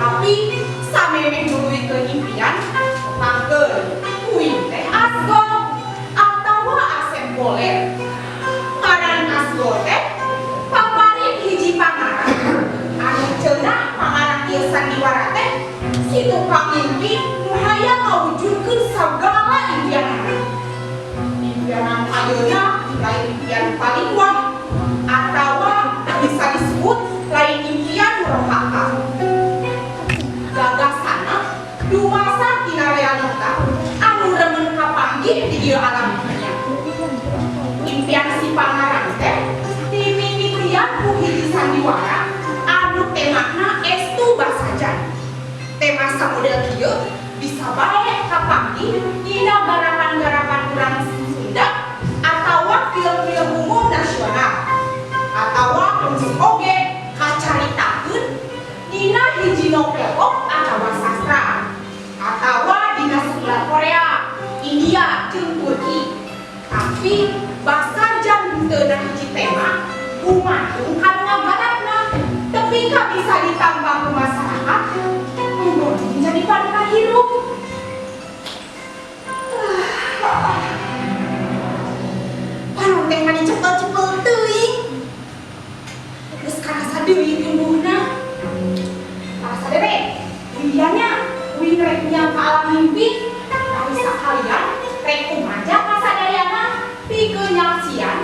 Tapi samemeh nuluykeun impian, tepangkeun kuing teh Asgol atawa Asep Goler. Ngaran Asgol teh paparin hiji pangarang anu cenah pangarang ieu sandiwara teh si tukang mimpi nu hayang ngawujudkeun sagala impianana. Impian anu ayeuna lain impian paling wah atawa bisa disebut lain impian nu rohaka. Gagasana dumasar tina realita anu remen kapanggih di dieu alam dunia. Impian si pangarang teh dimimitian ku hiji sandiwara anu temana estu basajan. Tema samodel kieu bisa bae kapanggih dina garapan-garapan urang Sunda atawa film-film umum nasional atawa fungsi oge kacaritakeun dina hiji novel pop atawa sastra atawa dina sebulan Korea, India, jeung Turki. Tapi basajan henteu hiji tema gumantung kanu ngagarapna tepi ka bisa ditambah ku masyarakat enggon jadi panutan hirup. Panon teh mani cepel-cepel teuing. Geus karasa deui tumbuhna. Para sadere, impiannya uing rek nyang ka alam mimpi, tapi sakalian rek kumaja kasadayana pikeun nyaksian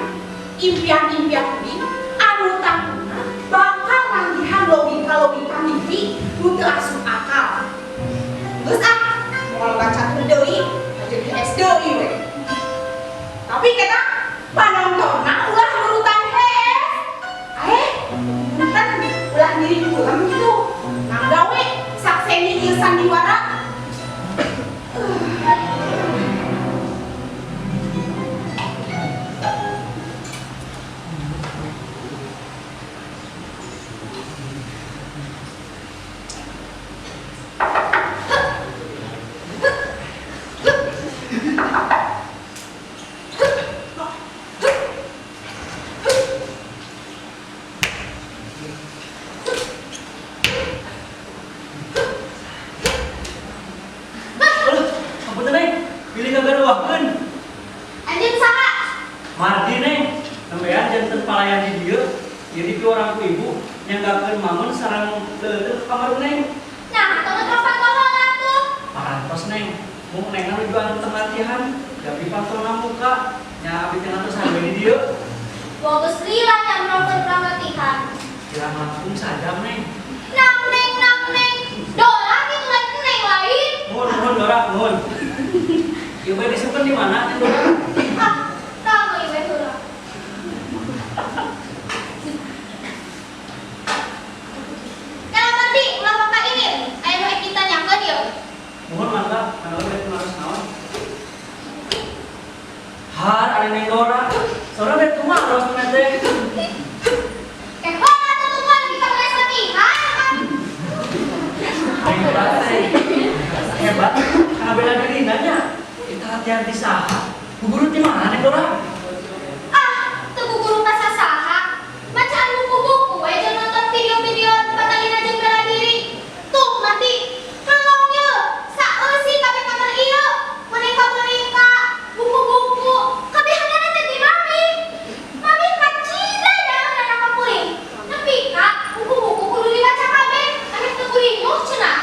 impian-impian uing anu tangtuna bakal manggihan logika-logika mimpi nu teu asup akal. Geus ah, moal baca deui, jadi es deui we. Tapi kita panontonna ulah nurutan hees. Eh, punten ulah ngiring pulang gitu. Mangga we sakseni ieu sandiwara. Aduh, ampun Neng, pilih kagaruahkeun. Anjeun saha? Mardi Neng, nembean janten palayan di dieu. Jadi piwarang ku ibu nyanggakeun mangun sareng leuleut ka kamar Neng. Nah, atau ngetropan baheula atuh. Parantos Neng, mung Neng nuju anu teu latihan, jabi pantona muka, nya abdi teh ngatos hawe di dieu. Wah, geus lila nya melakukan urang latihan. Kirang langkung sajam Neng. Nang neng nang neng. Dora kitu lain neng lain. Nuhun nuhun Dora, nuhun. Ieu bae disimpen di mana Neng Dora? Ah, tah ieu we heula. Kana Mardi, ulah paka ini. Aya nu rek ditanyakeun ieu. Nuhun mangga, mangga rek naros naon. Har ari Neng Dora, sora rek kumaha ros teh? Kehola atuh mah kita les latihan. Neng Dora teh hebat, karena bela diri nanya. Kita latihan di saha? Bu guru di mana Neng Dora? Ah, teu bu guru ka sasaha. Macaan buku-buku we jeung nonton video-video patalina jeung bela diri. Tuh mati. Melong ye. Saeusi kabeh kamar ieu. Boneka-boneka, buku-buku, kabehanana teh ti mami. Mami kacida jangan ka kuring. Nepi ka buku-buku kudu dibaca kabeh, ameh teu guringuh cenah.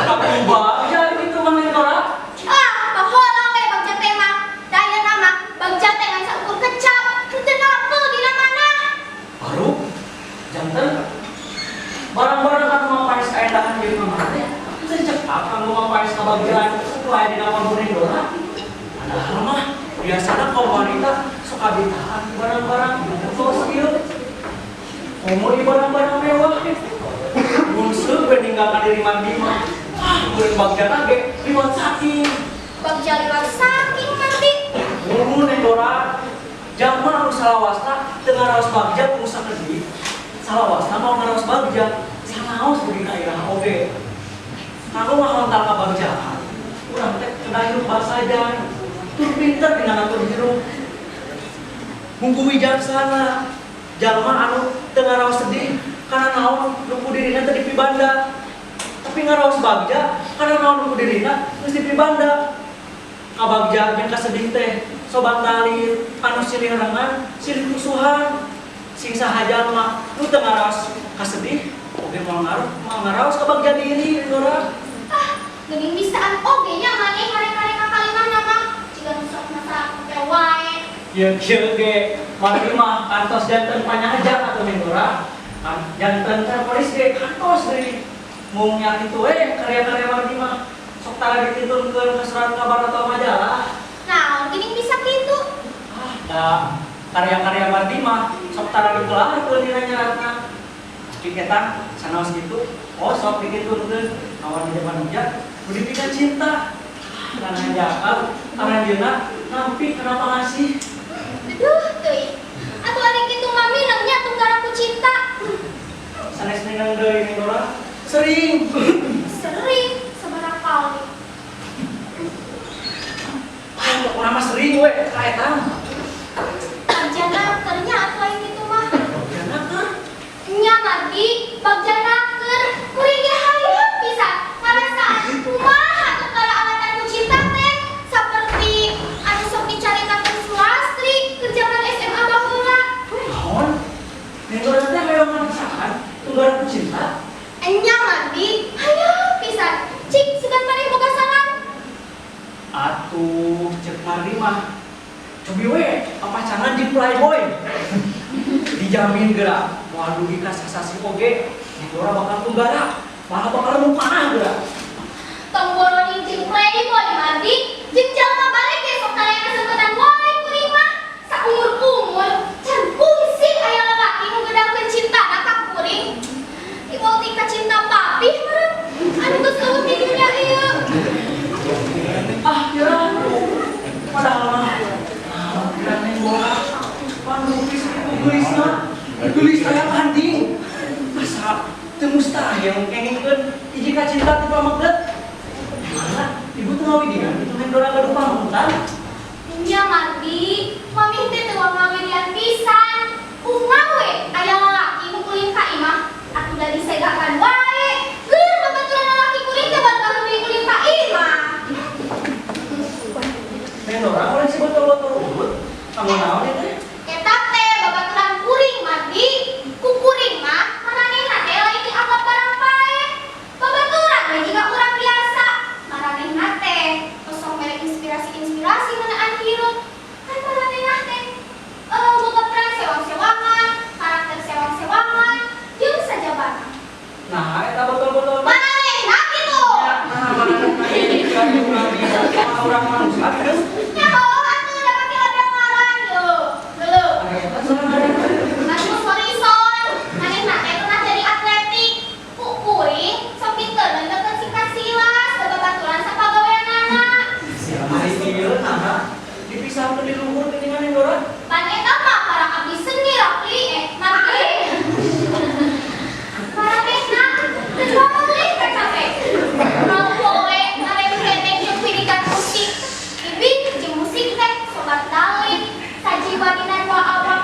Aku bagja gitu mah Neng Dora. Ah, bahola we bagja teh mah. Da ayeuna mah bagja teh ngan saukur kecap, henteu napel dina mana. Baru janten barang-barang anu mapaes kaendahan di mama teh teu cekap kanggo mapaes kabagjaan ku aya dina panggung Neng Dora. Padahal mah biasana kaum wanita sok kabitaan barang-barang tos ieu. Komo di barang-barang mewah. Bungsu we ninggalkan diri mandi mah. Ah, kuring bagjana ge liwat saking. Bagja liwat saking mandi. Muhun Neng Dora. Jalma anu salawasna teu ngaraos bagja ku sakedik. Salawasna mau ngaraos bagja, sanaos dugi ka iraha oge. Kanggo ngahontal kabagjaan, urang teh kedah hirup basajan. Tur pinter dina ngatur hirup. Munggu wijaksana. Jalma anu teu ngaraos sedih karena naon nu ku dirina teu dipibanda. Nepi ngaraos bagja karena naon ku dirina geus dipibanda. Kabagja jeung kasedih teh sobat talir anu silih rengan silih musuhan. Sing saha jalma nu teu ngaraos kasedih oge moal ngaruh moal ngaraos kabagja diri, Dora. Ah, geuning bisaan oge nya maneh karek-karek ka kalimahna mah. Jiga nu sok masa teh wae. Ieu kieu ge margi mah kantos janten panyaja atuh, Neng Dora. Kan janten teroris ge kantos deui. Mung nya kitu we, karya-karya margi mah sok tara ditintunkeun ka surat kabar atau majalah. Naon geuning bisa kitu? Ah, da karya-karya margi mah sok tara dikelarkeun dina nyeratna. Tapi eta sanaos kitu, oh sok dikitunkeun awan di depan hujan nu dipika cinta. Ah, kana jakal aranjeunna nampi kana pangasih. Aduh, teuing. Atuh ari kitu mah mineng nya tunggara ku cinta. Sanes mineng deui, Neng Dora. Sering. Sering sabaraha kali? Ah, pokona mah sering we ka eta. Bagja naker nya atuh ari kitu mah. Bagja naker. Nya margi, bagja naker. Kuring ge hayang pisan ngarasaan kumaha tunggara angatan ku cinta teh saperti anu sok dicaritakeun Sulastri keur jaman SMA baheula. Naon? Neng Dora teh hoyong ngarasaan tunggara ku cinta? Enya margi, hayang pisan. Cik, sugan maneh boga saran? Atuh, cek margi mah cobi we papacangan jeung playboy. Dijamin geura moal dugi ka sasasi oge Neng Dora bakal tunggara, malah bakal nu panah geura. Tong boroning jeung playboy, margi, jeung jalma balik ge sok tara kesempatan wae kuring mah. Saumur-umur can kungsi aya lalaki nu ngedangkeun cintana ka kuring. Iwal ti ka cinta papih meureun anu geus leuwih di dunya ieu. Ah, ya. Padahal mah ah, kira Neng Dora panlukis itu geulisna. Geulis aya banding. Asa teu mustahil kengingkeun hiji ka cinta ti pameget. Mana ibu teu ngawidian kitu Neng Dora gaduh pamuntan? Nya margi, mami teh teu ngawidian pisan. Unggal we aya lalaki nu ulin ka imah, atuh da disegakan wae. Keur babaturan lalaki kuring teh bakal deui ulin ka imah. Neng Dora koleksi botol-botol urut. Kamu naon ieu teh? Eta teh babaturan kuring, margi. Ku kuring mah maranehna teh lain dianggap barang paeh. Babaturan we jiga urang biasa. Maranehna teh osok mere inspirasi-inspirasi ngeunaan hirup. Kan maranehna teh boga peran sewang-sewangan, karakter sewang-sewangan, jeung sajabana. Nah, eta botol-botol. Maranehna kitu. Ya, nah, maranehna ieu kan urang bisa urang manusia gitu. Nya heuh atuh da pake label ngaran yo. Geuleuh. Eta saha? Marcus Morrison, manehna teh pernah jadi atletik. Ku kuring sok pikeun deket singkat silas babaturan sapagaweanana. Ari ieu naha dipisahkeun di luhur geuningan, Neng Dora? Pan eta mah para abdi seni, Rapli, eh Margi. Maranehna teu meulih teh capek. Mau poe ngarem keneh jeung pidikan musik. Ibing jeung musik teh sobat dalih, sajiwa dina dua awak.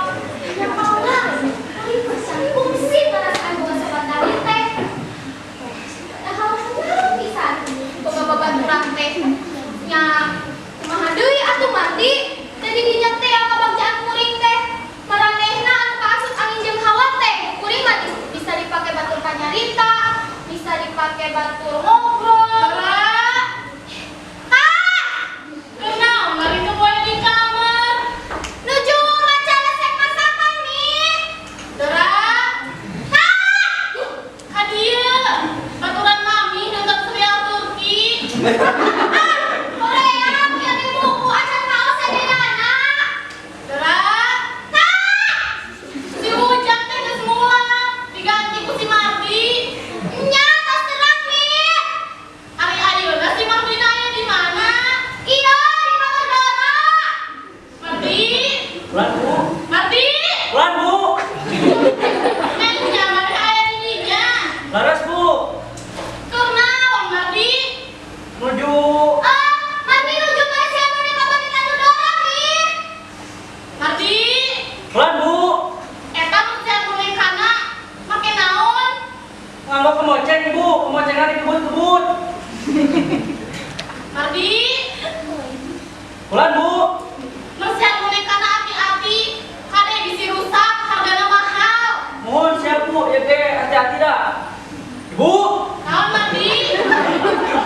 Nya Allah, kuring bisa kungsi ngarasaan boga sobat dalih teh. Nah, hayang pisan boga babaturan teh. Nya kumaha deui atuh, Mardi? Jadi dinya teh yang kabagjaan kuring teh. Maranehna anu kaasup angin jeung hawa teh. Kuring mah bisa dipake batur panyarita, bisa dipake batur ngobrol. Dora, Kak, kunaon bari teu poe di kamar? Nuju maca resep masakan nih. Dora, Kak, ka dieu. Baturan mami nonton serial Turki. Ah, Korea punya buku acan kaos sajenana. Dora, Kak, si Ujang teh geus mulang, diganti ku si Mardi. Nya tos terang nih. Ari ayeuna si Mardina aya di mana? Iya, di kamar Dora. Mardi, Bulan, Bu. Mardi, Bulan, Bu. nya maneh aya di dinya. Laras, Bu. Kunaon, Mardi? Nuju Kemocengan dikebut-kebut. Mardi, Bulan, Bu. mersihan bonekana api-api, kade bisi rusak, hargana mahal. Mohon siap, Bu. Ya ge, hati-hati dah. Ibu. Naon Mardi?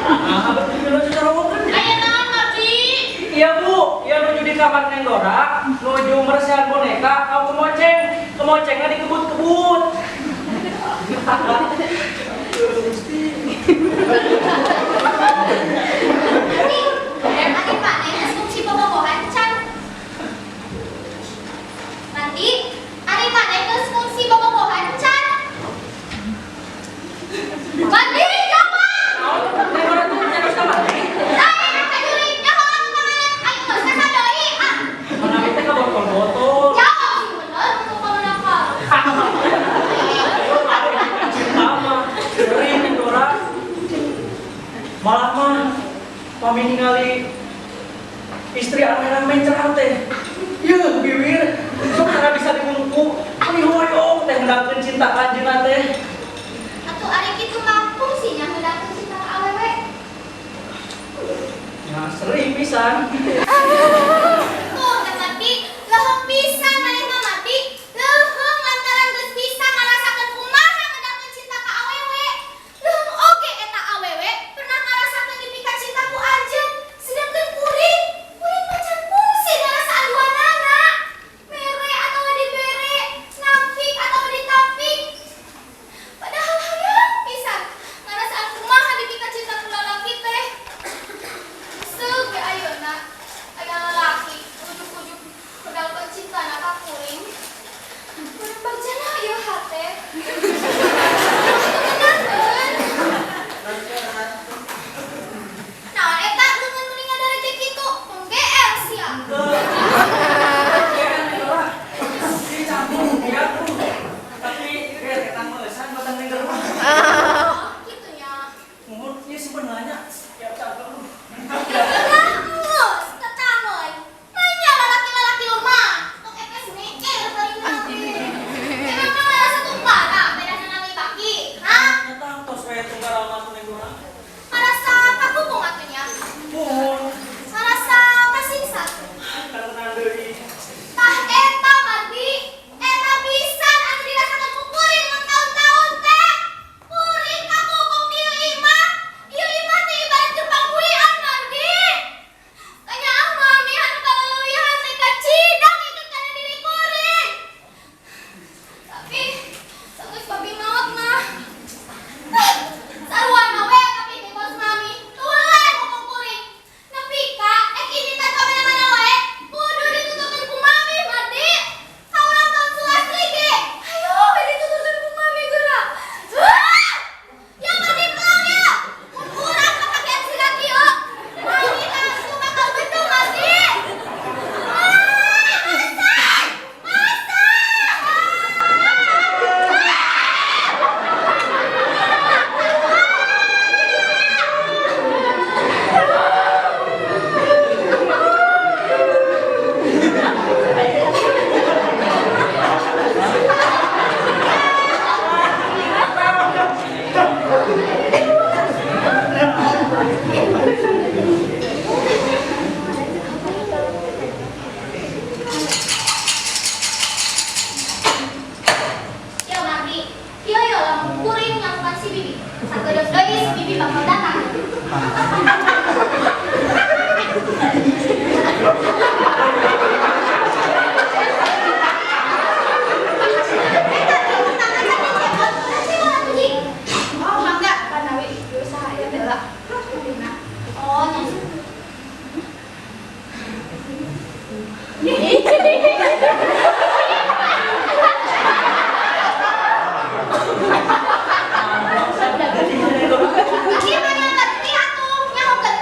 Nah, betul nuju corowokan. Aya naon Mardi? Iya, Bu. Iya nuju di kamar Neng Dora, nuju meresihan boneka, kau kemoceng. Kemocengnya dikebut-kebut. Mardi, ari maneh geus kungsi bobogohan can? Mardi, ari maneh geus kungsi bobogohan can? Mardi, jawab! Naon, Neng Dora tuh nyarios ka maneh? Lain, kajurig, nyaho atuh ka maneh. Ayo geus ka deui, ah. Mana teh ka botol-botol. Jawab sih bener untuk kalau nakal. Cinta mah sering Neng Dora. Malah mah pami ningali istri anu herang mencerang teh. Yeuh, biwir, sok tara bisa dibungku. Ami hoyong teh ngedakeun cinta ka anjeunna teh. Atuh ari kitu mah fungsinya ngedakeun cinta ka awewe. Ya sering pisan. Tuh, teh Mardi, leuheung pisan maneh mah Mardi. Leuheung lantaran geus bisa ngarasakeun kumaha ngedakeun cinta ka awewe. Leuheung oge eta awewe pernah ngarasakeun dipika cinta ku anjeun. Sedangkan kuring, kuring mah can kungsi ngarasaan duanana. Mere atawa dibere, nampik atawa ditampik. Padahal hayang pisan ngarasaan kumaha dipika cinta ku lalaki teh. Seug we ayeuna aya lalaki ujug-ujug medalkeun cintana ka kuring. Kuring bajana ieu hate. Ngeunaheun. Naon eta leungeun meni ngadareje kitu? Tong geer sia. Tapi eta meusan batang Neng Dora. Oh, kitu nya. Muhun ieu sebenarnya siap cakep. Lah geus tetangoy. Manya lalaki-lalaki lemah. Tong epes meker paling nabi. Emang mah ngarasa tumpara bedana nami baki? Hah? Nyata tos we tunggal mah tuh Neng Dora. Ngarasa kakukung atuh nya. Muhun Ngarasa kasiksa. karena deui. Tah eta Mardi, eta pisan anu dirasakeun ku kuring mun taun-taun teh. Kuring kakukung di ieu imah. Ieu imah teh ibarat gerbang buian Mardi. Kanyaah mami anu kaleuwihan teh kacidang ikut kana diri kuring. Tapi sageus babi maot mah. Sarwana we tapi kos mami. Tulen hukum kuring. Nepi ka ek ini teh ka mana-mana wae kudu dituturkeun ku mami Mardi. Ka ulang tahun Sulastri ge. Ayo we dituturkeun ku mami geura. Ah! Ya Mardi pulang ya. Mun urang kapakean siga kieu. Mami langsung bakal bedung Mardi. Ah, asa. Asa. Yo Mardi, yo yo lamun kuring ngakuan si Bibi. Sakedeung deui si Bibi bakal datang. Eta tangan sakit cepot, nanti mau atuh Ji. Oh, mangga, panawi usaha ieu teh lah. Oh, nya. Ieu mah ngerti atuh, nyaho.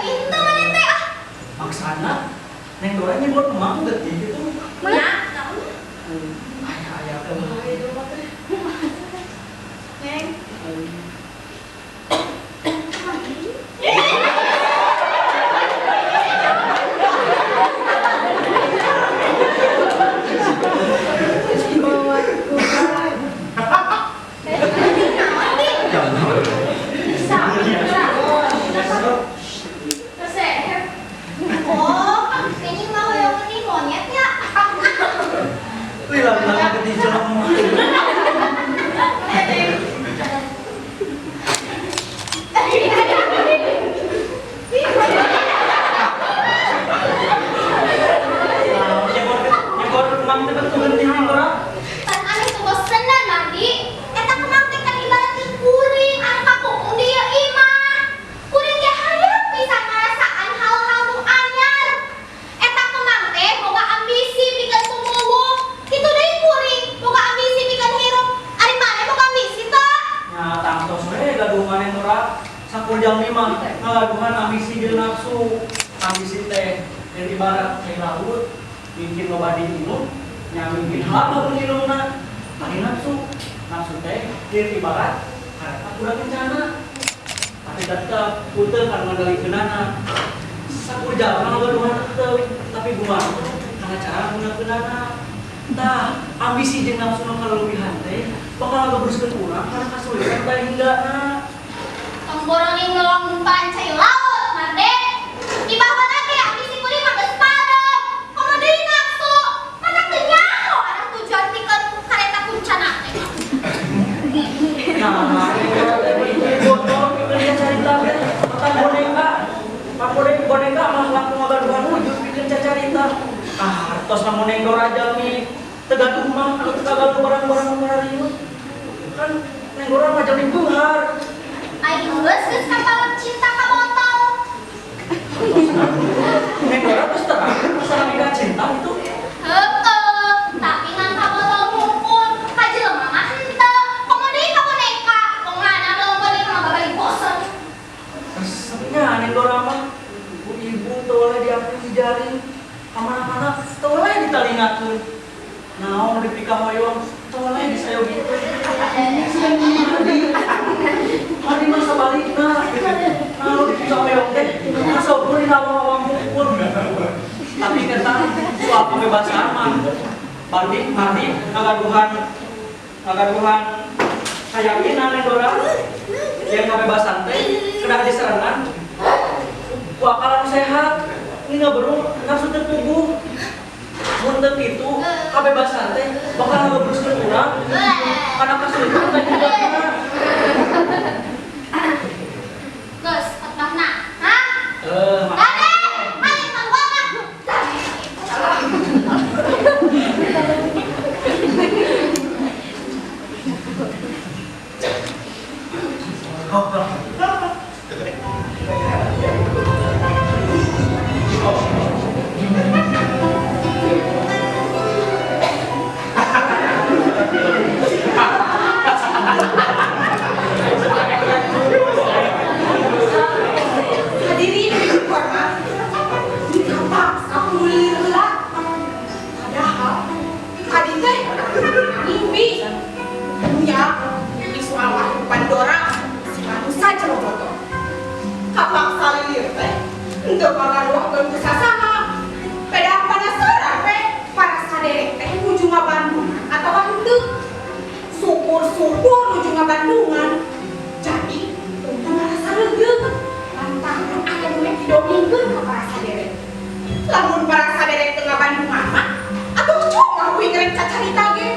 Bandungan yang ora sakur jalmi mah ngagaduhan ambisi jeung nafsu. Ambisi teh dari ibarat cai laut mungkin loba diinum nya mungkin halo penginumna. Ari nafsu, nafsu teh dari ibarat kareta kuda kencana. Tapi tetep puteuh kana ngendalikeunana. Sakur jalma ngagaduhan tetep tapi gumaha kana cara nggunakeunana. Tah, ambisi jeung nafsu nu kalebihan teh bakal ngagebruskeun urang kana kasulitan teh hinggana. Tong boroning ngelong gumpalan cai laut, Marte. Di bawah lagi ambisi kuring mah geus padem. Komo deui nafsu. Mana teu nyaho arah tujuan pikeun kareta kuncana teh. Nah, botol pikeun dia carita teh, tentang boneka. Pak boneka mah langkung ngagaduhan wujud pikeun cacarita. Ah, tos namun neng Dora jalmi teu gaduh mah anu teu kagaduh barang-barang nu marariut. Kan neng Dora mah jalmi beunghar. Aing geus geus kapalep cinta ka botol. Neng Dora terus terang masalah nikah cinta itu. Heueuh, tapi ngan ka botol hungkul, ka jelema mah henteu. Komo deui ka boneka, pongana belum boneka mah babari bosen. Resepnya neng Dora mah ku ibu teu boleh diapung di jari. Kamana-mana teu boleh ditalingakeun. Naon dipikahoyong teu boleh disayogikeun. Mari mah sabalikna. Naon dipikahoyong teh kasogur dina awang-awang hungkul. Tapi kata soal kebebasan mah Mardi, Mardi ngagaduhan kayakinan neng Dora yang kebebasan teh kedah diserengan ku akal anu sehat ini ngaberung nafsu teu puguh. Mun teu kitu kebebasan teh bakal ngagebruskeun urang kana kasulitan teh hinggana. Geus, khotbahna. Hah? Eh, Dade, balik keluar. Hadirin yang hormat, dikapaksa kulilir heula. Padahal tadi teh mimpi. Nya soal wahyu Pandora si manusia jero botol. Kapaksa lilir teh henteu pagaduhkeun ku sasaha. Pedah penasaran teh para saderek teh nuju ngabandungan atawa henteu. Syukur-syukur nuju ngabandungan. Jadi untung ngarasa reugeuh lantaran aya nu rek didongengkeun ka para saderek. Lamun para saderek teu ngabandungan mah atuh cuma kuing rek cacarita ge.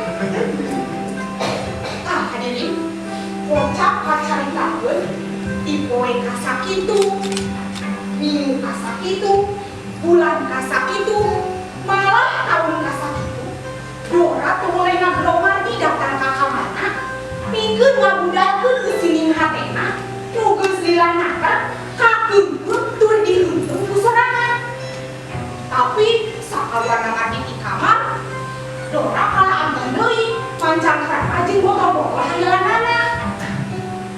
Tah hadirin, kocak kacaritakeun di poe kasakitu, minggu kasakitu, bulan kasakitu, malah tahun kasakitu. Dora teu mulai ngagromar di daftar ka kamarna, pikeun ngabudalkeun eusining hatena, nu geus lilanakan kakeungkeun tur diheunteun ku sorangan. Tapi sakaluarna Mardi ti kamar, Dora kalah ambang deui mancangkrama jeung botol-botol hayelanana.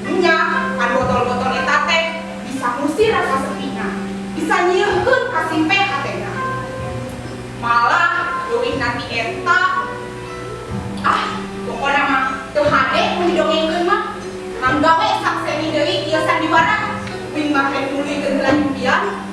Nya, kan botol-botol eta teh bisa ngusir rasa sepina, bisa nyieuhkeun kasimpe hatena. Malah leuwih nanti eta ah, pokona mah teu hade mun didongengkeun mah. Manggawe sakseni deui ieu sandiwara, wing mah rek nuluykeun heula impian.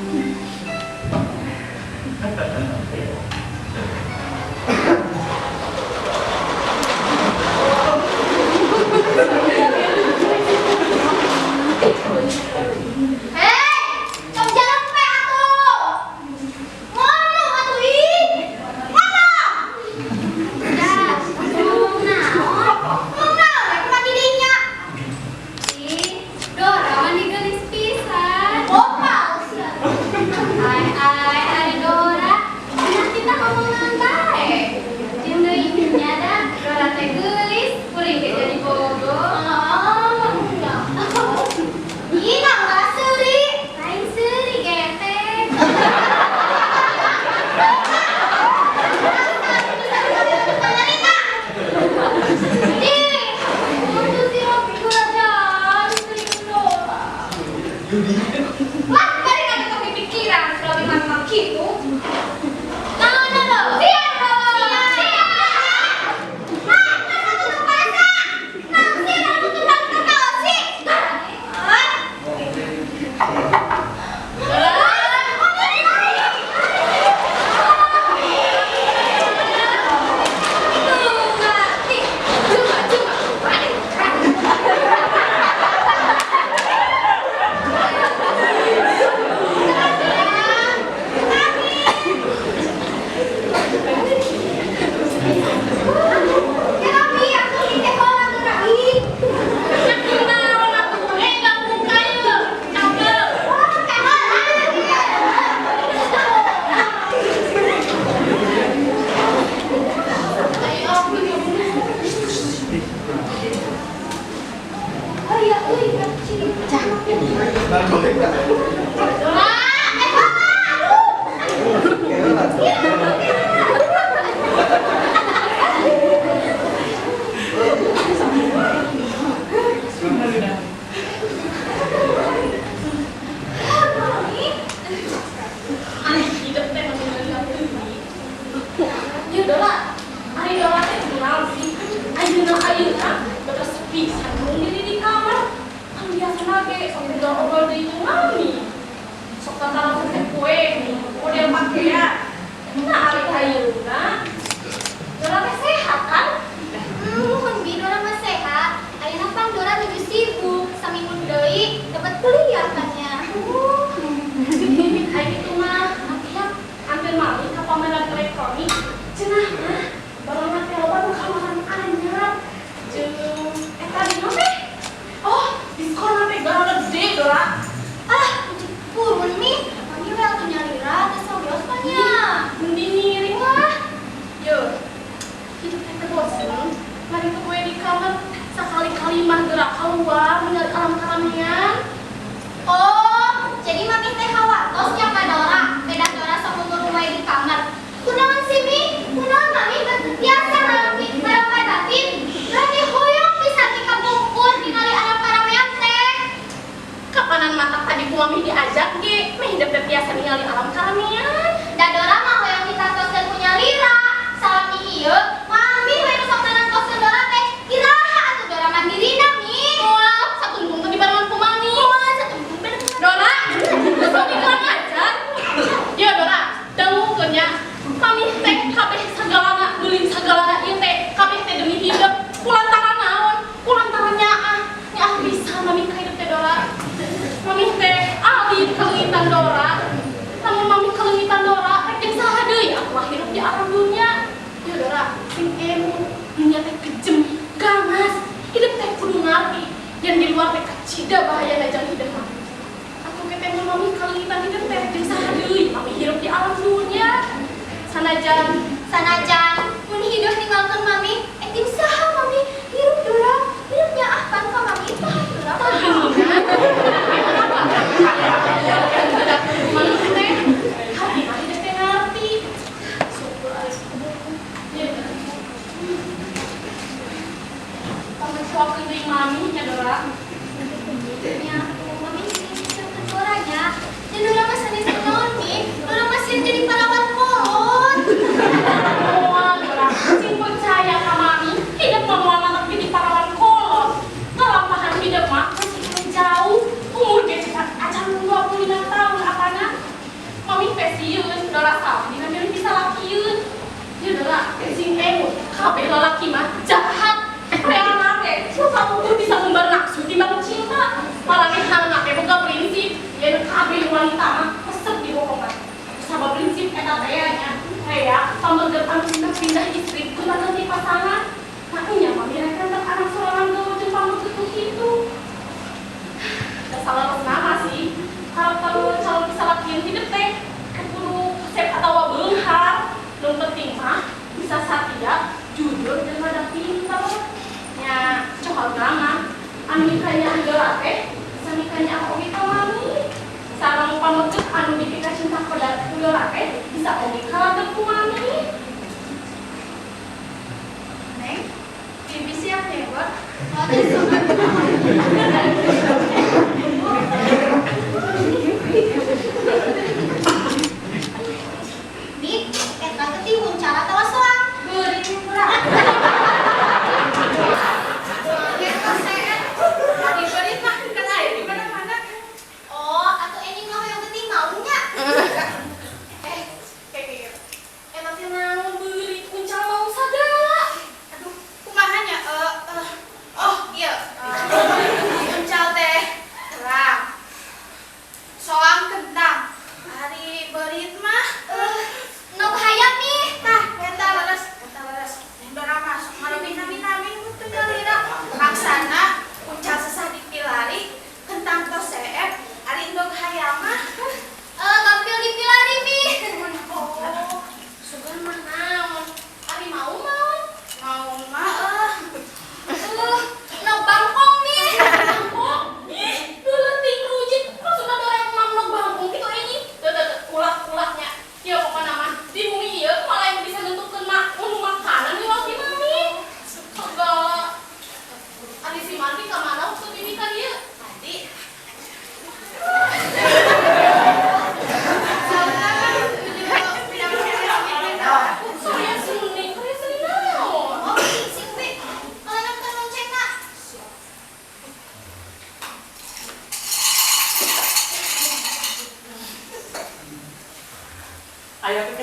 Hei, tong jalan pe atuh. Ngomong atuh ih. Ngomong. Ya, ngomong naon? Ngomong naon rek mah di dinya. Ih, Dora mah geulis pisan. Bopal sia. Wah, bari kada kepikiran selalu mamang kitu. Naon lo? Siap lo. Siap. Ah, masa tutup masa. Naon sih naon tutup naon sih? Ah.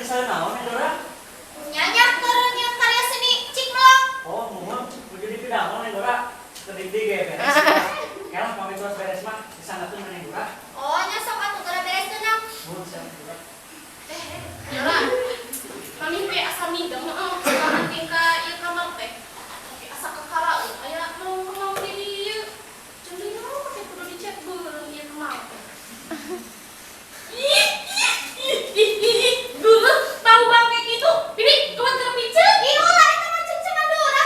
kesel naon, Neng Dora? Nyanyak turun yang karya seni cik melong. Oh, mohon nuju di pidamel, Neng Dora. Terdik ge beres. Kelah pamit tos beres mah disanggakeun ka Neng Dora. Oh, nya sok atuh geura beres tenang. Nuhun siap, Neng Dora. Dora, mami teh asa mideng heeh, penting ka ieu kamar teh. Tapi asa kakaraeun aya mau di dieu. Jeung deui naon pake kudu dicet beureum ieu kamar teh. Ih, ih, ih, ih, ih, beureum bau bangke kitu. Bibi, kuat keur piceun. Ih, ulah eta mah cengcengan Dora.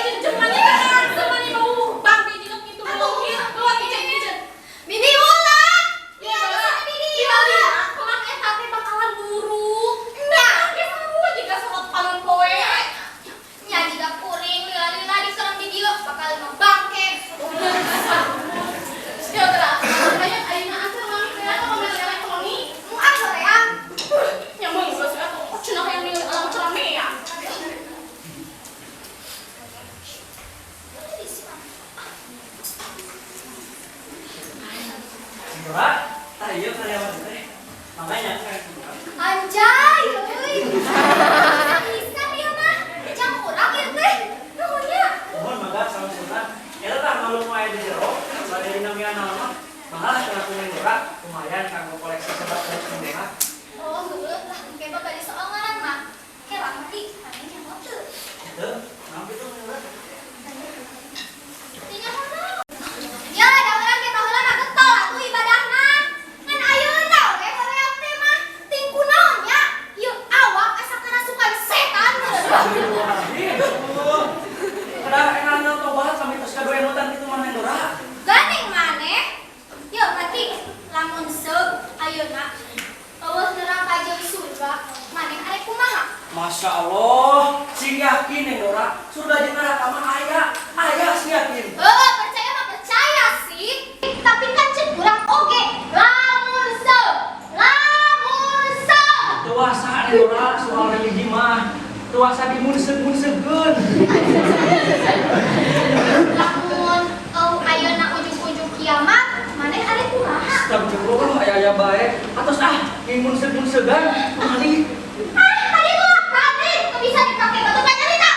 Cengcengannya kan semani bau bangke juga kitu bau. Kuat piceun-piceun. Bibi ulah. Iya, Iya, Bibi. Iya, emang eta teh bakalan buruk. Nya. Bangke sarua jiga sorot panon poe. Nya jiga kuring lila-lila di serem di dieu bakal mah bangke. Ya udah, makanya ayeuna atuh mami teh atuh pamer elektronik. Nu ah soreang. Nya mah geus atuh cenah hayang ningali alam ceramea. Neng Dora, tah ieu karyawan teh. Makanya aku kayak Neng Dora. Anjay, euy. Bisa dia mah. Jang urang ieu teh. Nuhun nya. Mohon mangga sama-sama. Eta tah malu nu aya di jero, bade dinamian naon mah. Mahal cenah ku Neng Dora, lumayan kanggo koleksi sebat terus Neng Dora. Oh, heueuh lah engke mah bade soal ngaran mah. Ke lama di maneh nyaho teu. Henteu, naon kitu Neng Dora? Teu nyaho naon. Ya, da urang ge baheula mah getol atuh ibadahna. Ngan ayeuna we hoream teh mah ting kunaon nya? Ieu awak asa karasukan setan. Astagfirullahaladzim. Kedah enang tobat sampai terus kadua emutan kitu mah Neng Dora. Gandeng maneh. Yo mati lamun seug ayeuna eueuh neraka jeung surga maneh arek kumaha? Masya Allah, sing yakin Neng Dora, surga jeung neraka mah aya, aya sing yakin. Heuh, percaya mah percaya sih. Tapi kan cek urang oge lamun seug, lamun seug. Teu asa Neng Dora soal religi mah, teu asa dimunseug-munseugeun. Lamun eueuh ayeuna ujug-ujug kiamat maneh arek kumaha? Astagfirullah, aya-aya bae. Atos ah, dimunseug-munseugan, mali. Ah, tadi gua tadi teu bisa dipake batu panyarita.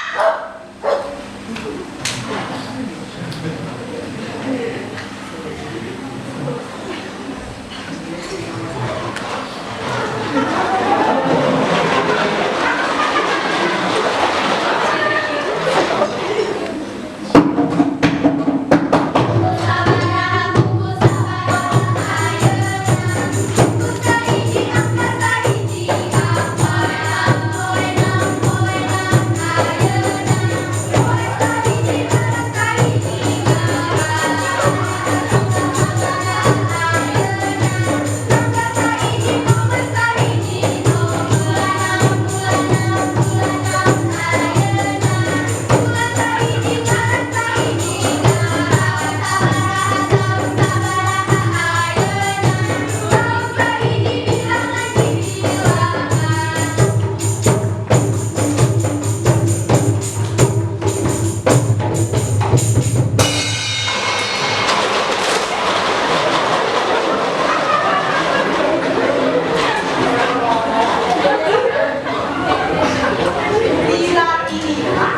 Lila inilah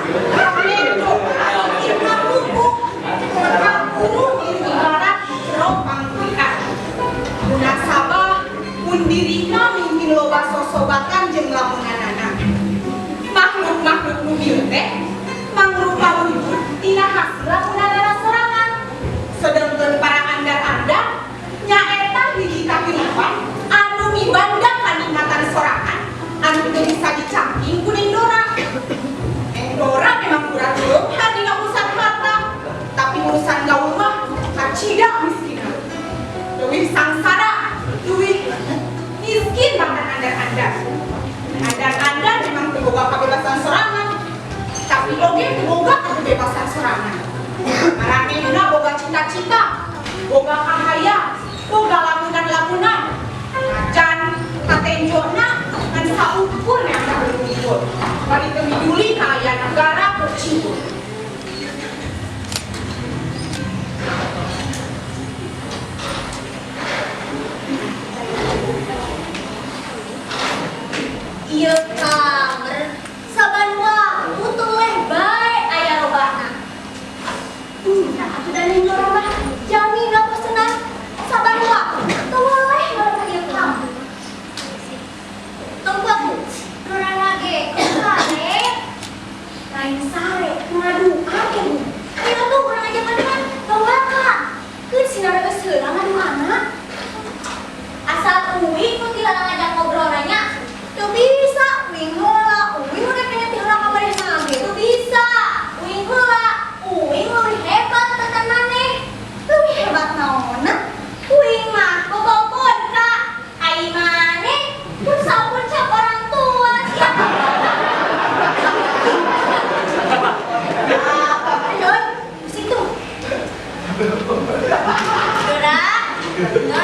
Neng Dora kita pupuk kapurung ibarat jero pangpian. Munasabah mun dirina mungkin loba sosobatan jeung lamunanana. Makhluk-makhluk nu bieu teh mangrupa wujud tina hasil lamunanana sorangan. Sedengkeun para andar-andar nyaeta hiji kahirupan anu mibanda kanikmatan sorangan anu teu bisa dicangking ku Neng Dora. Neng Dora memang kurang leumpar dina urusan harta, tapi urusan gaul mah kacida miskinna. Leuwih sangsara, leuwih miskin bahkan andar-andar. Andar-andar memang teu boga kabebasan sorangan, tapi oge teu boga kebebasan sorangan. Maranehna boga cita-cita, boga kahayang, boga lamunan-lamunan. Najan katenjona ngan saukur neang ka unggul. Bari teu miduli kaayaan negara kucing. Ieu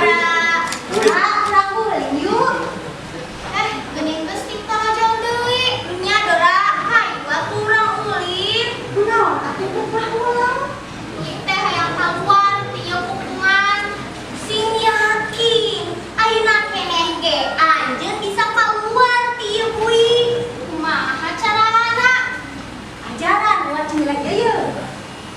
Dora. Dora, urang ulin yuk. Geuning geus ditarojong deui. Nya Dora, hayu atuh urang ulin. Kunaon atuh teh ulang? Ieu teh hayang kaluar ti ieu pupungan. Sing yakin, ayeuna keneh ge anjeun bisa kaluar ti ieu bui. Kumaha carana? Ajaran ulah cemilan ieu.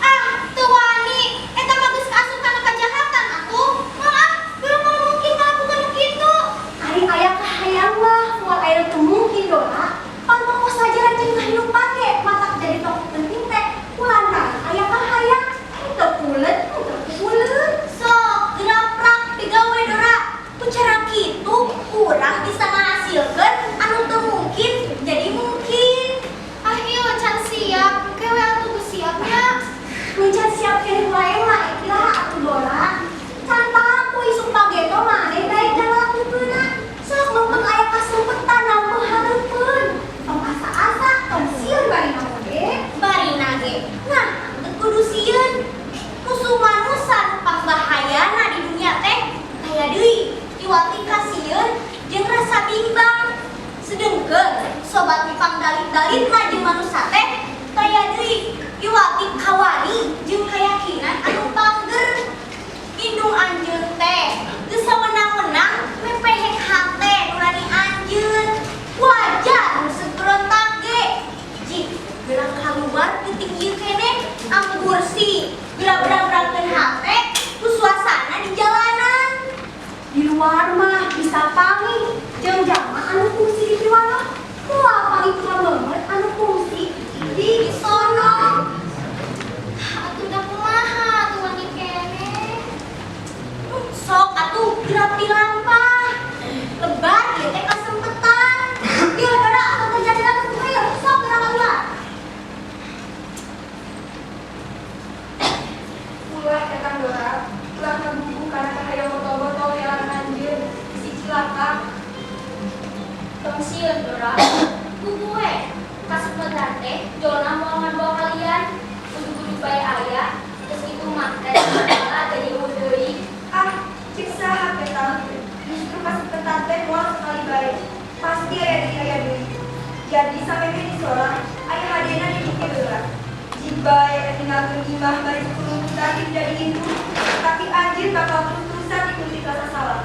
Ah, teu wani. Eta mah geus kaasup kana kajahatan atuh. Moal ah, belum moal mungkin ngalakukeun nu kitu. Ari aya kahayang mah moal aya nu teu mungkin Dora. Pan tokoh sajaran jeung kahirupan ge matak jadi tokoh penting teh kulantaran aya kahayang. Henteu pulet, henteu pulet. Sok geraprak digawe Dora. Ku cara kitu urang bisa ngahasilkeun anu teu mungkin jadi mungkin. Ah ieu can siap, engke we atuh geus siapnya. Mun can siap keneh wae mah iraha atuh Dora. Can paku isuk pageto maneh daek ngalakukeunna. Sok leumpet aya kasempetan naon hareupeun. Tong asa-asa, tong sieun barina oge. Barina ge. Nah, teu kudu sieun. Musuh manusa nu pangbahayana di dunia teh aya deui iwati kasieun jeung rasa bimbang. Sedengkeun sobat nu pangdalit-dalitna jeung manusa teh aya deui iwati kawani jeung kayakinan anu pangger. Indung anjeun teh geus sawenang-wenang mepehek hate nurani anjeun. Wajar nu segerontak ge. Jik geura kaluar peuting ieu keneh anggur sih geura berang-berangkeun hate ku suasana di jalanan. Di luar mah bisa panggih jeung jalma anu fungsi di piwala. Moal panggih banget anu fungsi di sono. Atuh da kumaha atuh wani keneh. Sok atuh geura dilampah. Lebar ieu teh kasempetan. Ieu Dora atuh terjadi lagi kumaha ieu? Sok geura kaluar. Ulah ketang Dora, ulah ngagugu kana kahayang botol-botol jalan anjeun bisi cilaka. Tong sieun Dora. Gugu we. Kasempetan teh jolna moal ngabawa kalian. Ujug-ujug bae aya. Geus kitu mah dari segala jadi eueuh deui. Ah, cek saha ketang? Justru kasempetan teh moal sekali bae. Pasti aya deui aya deui. Jadi samemeh disorang, aya hadena dipikir heula. Jig bae ninggalkeun imah bari kukurungkutan jadi indung, tapi anjeun bakal terus-terusan dikunti rasa salah.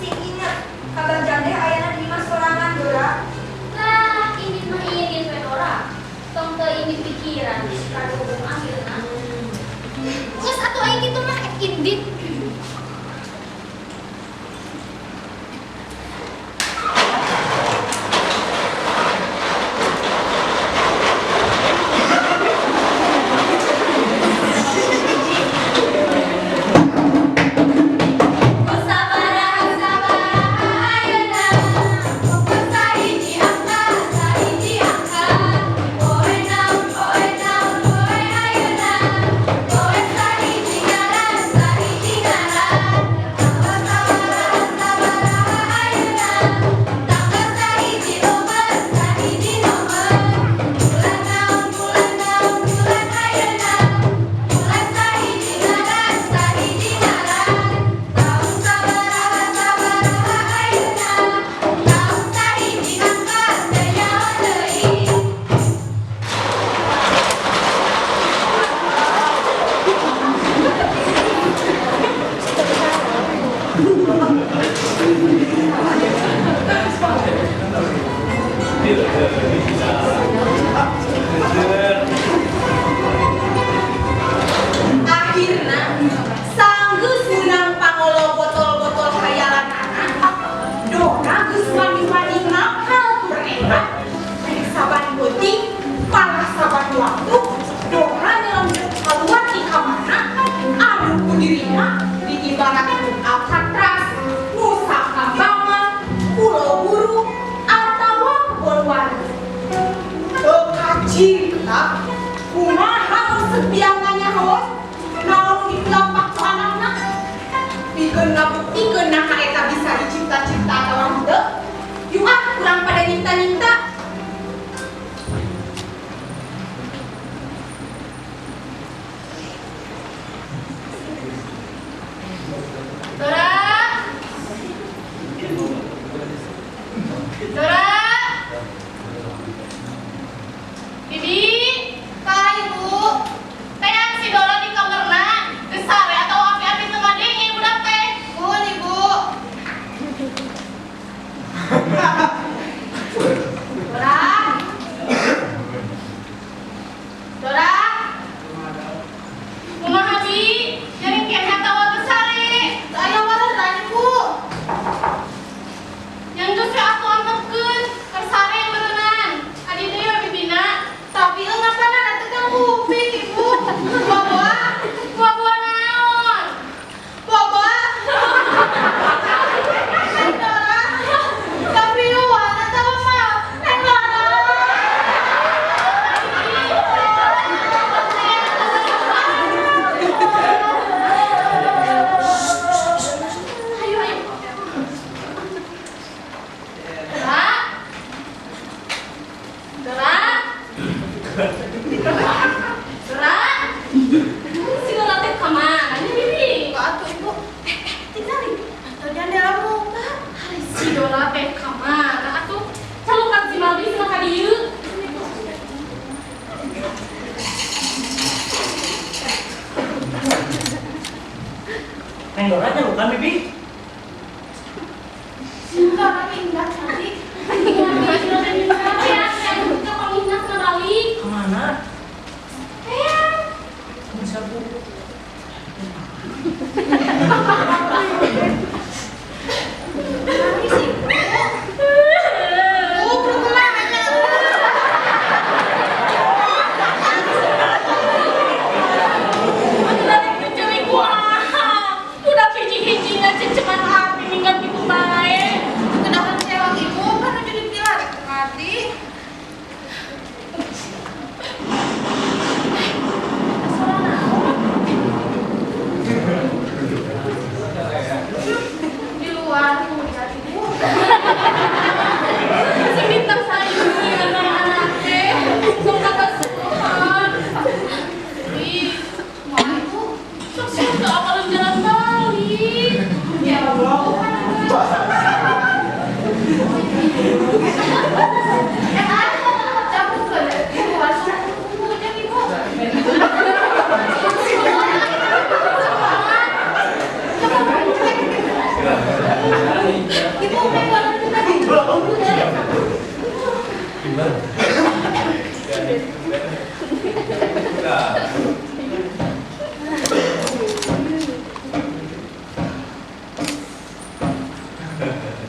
Sing inget, kabar jandeh ayana di imah sorangan Dora. Lah, ini mah ieu we Dora. Tong teu ini pikiran geus kaduhung akhirna. Geus atuh aya kitu mah indit. Akhirna sanggeus meunang pangolo botol-botol hayalan anak. Dora geus wani-wani ngapal tur enak. Rek saban peuting, malah saban waktu, Dora nyelonjot kaluar ti kamarna anu ku dirina diibaratkeun Alcatraz, Nusa Kambangan, Pulau Buru, atawa Kebon Waru. Teu kacirita, kumaha nu sepiang nganyaho naon dilampak ku anakna? Pikeun ngabuktikeun naha eta bisa dicipta-cipta atawa henteu? Yuk ah, kurang pada nyipta-nyipta. Dora. Dituan hujan ibu. Seminta sayu anak-anak teh, sok kata suhan. Ih, mau ibu, sok suka apa jalan balik. Ya Allah.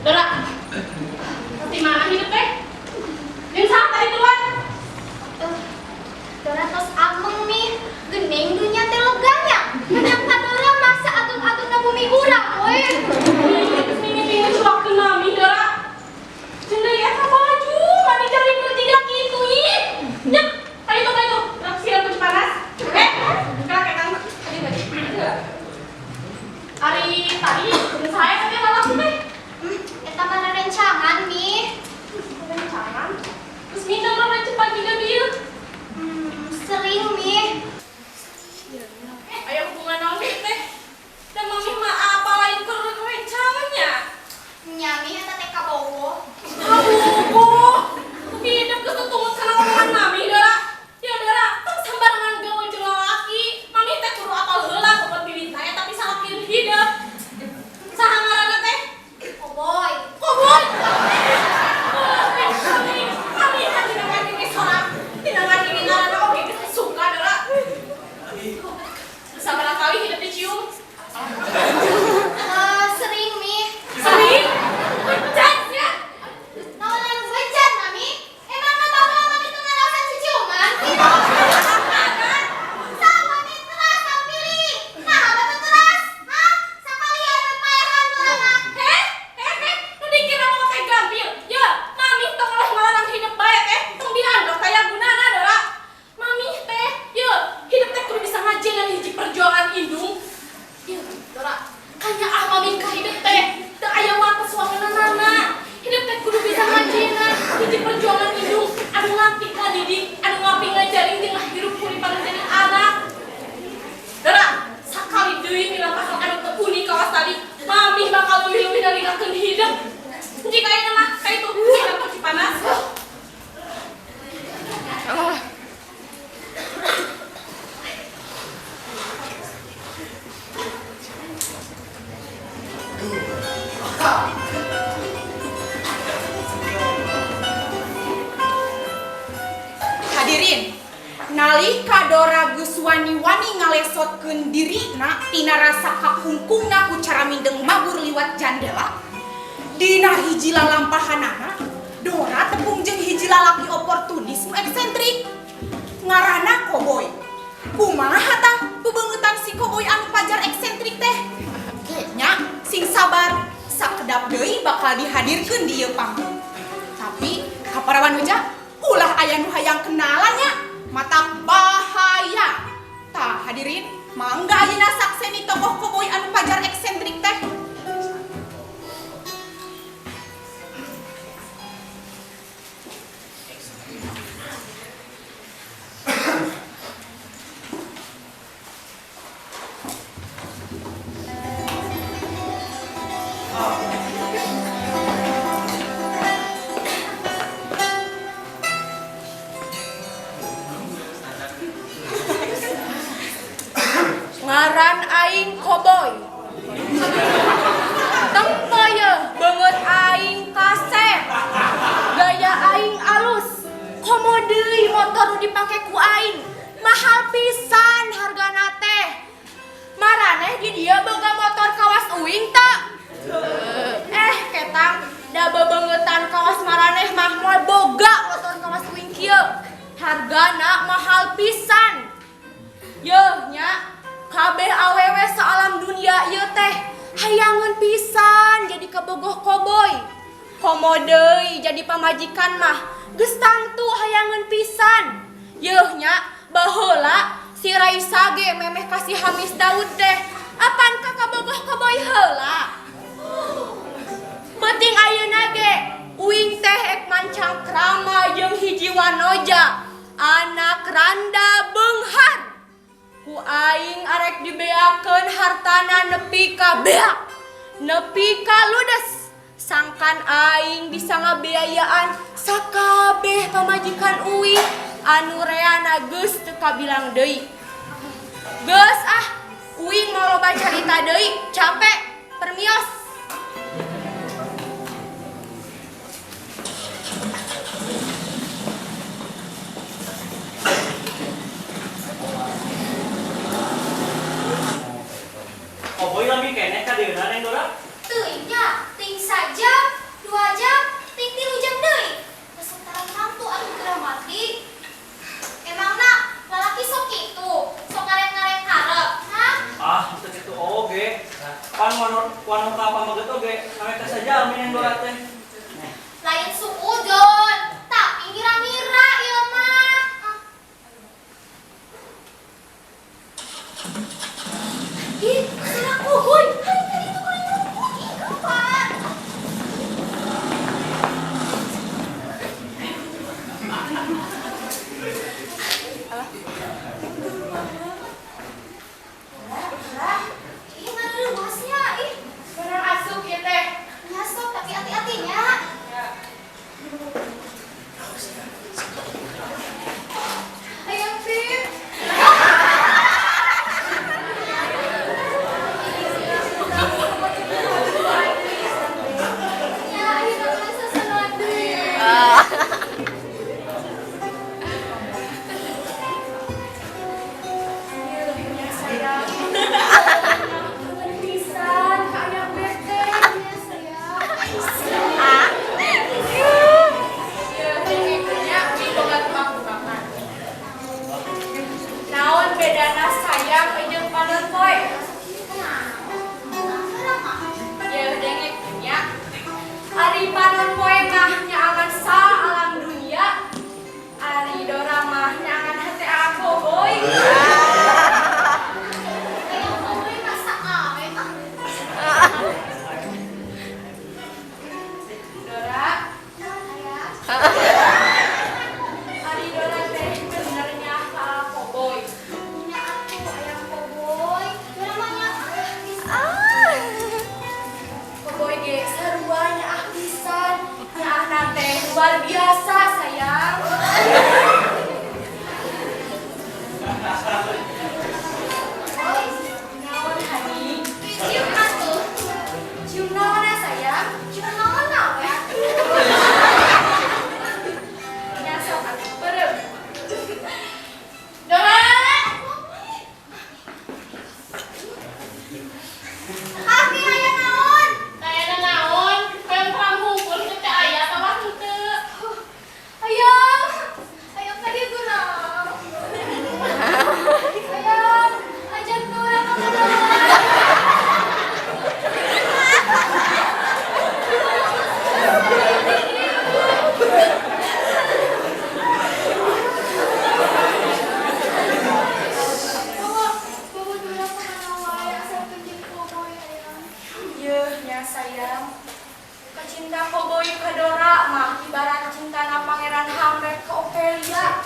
Dora, di mana hidup teh? Jeung saha tadi keluar? Dora tos ameng nih, gening dunya teh leganya. Menang ka Dora masa agung-agung na bumi urang we. Terus minggu-minggu waktu nami Dora. Jeung deui eta baju, mani cari bertiga kitu ih. Nyek, ayo tuh ayo. Rak siram kunci panas. Eh, gerak ekang. Tadi baju. Ari tadi jeung saya tadi lalaki teh. Eta mah rencangan nih. Rencangan. Terus minum lah cepat juga bieu. Sering nih. Aya hubungan naon sih teh? Dan mami mah apa lain keur rencangannya? Nya mi eta teh kabogoh. Kabogoh. Hidup geus tutungut kana omongan mami Dora. Ya Dora, tong sambarangan gaul jeung lalaki. Mami teh kudu apal heula kopat bibitna eta tapi salaki hidup. Saha ngaranna teh? Koboy. Koboy. Mami, mami kan dina ngadenge sorang. Dina ngadenge ngaranna oge geus suka Dora. Sabaraha kali hidup dicium? Sering mi. Sering? Bejat ya? Naon lain bejat mami? Emangna baheula mami teu ngarasan ciciuman kitu? Sama mami teras pilih. Nah, batu teras. Hah? Sakalian we paehan Dora mah. Heh? Heh, heh, nu dikira mah teh gampil. Ya, mami tong oleh ngalarang hidup bae teh, tong dianggap kaya gunana Dora. Mami teh, ya, hidup teh kudu bisa ngajenan hiji perjuangan indung. Ya, Dora, kaya ah mami ka hidup teh, teu aya wates wangenanana. Hidup teh kudu bisa ngajenan hiji perjuangan indung anu ngapik ngadidik, anu ngapik ngajarin jeung ngahirup kuripan jadi anak. Dora, sakali deui milampahan anu teu unik kawas tadi, mami bakal leuwih-leuwih nalikakeun hidup. Jika ayeuna mah ka itu siram kunci panas. Hadirin, nalika Dora geus wani-wani ngalesotkeun dirina tina rasa kakungkungna ku cara mindeng mabur liwat jandela. Dina hiji lalampahanana, Dora tepung jeung hiji lalaki oportunis nu eksentrik. Ngaranna Koboy. Kumaha tah bebeungeutan si Koboy anu pajar eksentrik teh? Nya sing sabar, sakedap deui bakal dihadirkeun di ieu panggung. Tapi ka para wanuja ulah aya nu hayang kenalannya, mata bahaya. Tah hadirin, mangga ayeuna sakseni tokoh Koboy anu pajar eksentrik teh. Ngaran aing Koboy. Tempo ye beungeut aing kasep. Gaya aing alus. Komo deui motor nu dipake ku aing. Mahal pisan hargana teh. Maraneh di dieu boga motor kawas uing teu? Ketang da bebeungeutan kawas maraneh mah moal boga motor kawas uing kieu. Hargana mahal pisan. Yeuh nya kabeh awewe saalam dunia ieu teh hayangeun pisan jadi kabogoh Koboy. Komo deui jadi pamajikan mah geus tangtu hayangeun pisan. Yeuh nya baheula si Raisa ge memeh ka si Hamis Daud teh apan ka kabogoh Koboy heula. Wanoja, anak randa beunghar. Ku aing arek dibeakeun hartana nepi ka beak, nepi ka ludes. Sangkan aing bisa ngabiayaan sakabeh pamajikan uing anu reana geus teu kabilang deui. Geus ah, uing mau loba carita deui, capek, permios. Koboy lami keneh ka dieuna Neng Dora? Teuing nya, teuing sajam, 2 jam, teuing 3 jam deui. Pesertaan tangtu atuh geura mati. Emangna lalaki sok kitu, sok ngarep-ngarep karep, hah? Ah, teu kitu oge. Pan wano ka pamaget oge, name teh sajam Neng Dora teh. Lain suudzon, tapi ngira-ngira ieu mah. Ih, suara kuhuy. Hari tadi tuh kuring rumput, ih kapan? Ih, mana luasnya, ih. Sekarang asup ya teh. Ya sok, tapi hati-hatinya. Ayo, Pip. Ya, ayo nonton sesuatu deui. Iya, sayang. Kangen pisan ka ayang bete. Ya, sayang. Ieu nya boga tebak-tebakan. Naon bedana sayang jeung panon poe? Yeuh dengek nya. Ari panon poe mah nyaangan sa alam dunia. Ari Dora mah nyaangan hate Koboy. Ayang koboy masa awe ah. Dora, Naon ayah? ari Dora teh bener ka Koboy. Nya atuh ayang koboy. Dora mah nya ah bisa. Koboy ge sarua nyaah pisan. Nyaahna teh luar biasa sayang. Naon hani? Cium atuh. Cium naon sayang? Cium naon awe? Nya sok atuh beureum. Dora! Abi aya naon? Kayaknya naon, pengen perang hukum teh aya atawa henteu. Ayang, ayang tadi gurau. Ayang, ajak Dora kenalan. Bawa, bawa Dora kemana wae asal tunjuk koboy ayang. Yeuh nya sayang. Kacinta Koboy ka Dora mah ibarat cintana Pangeran Hamlet ka Ophelia.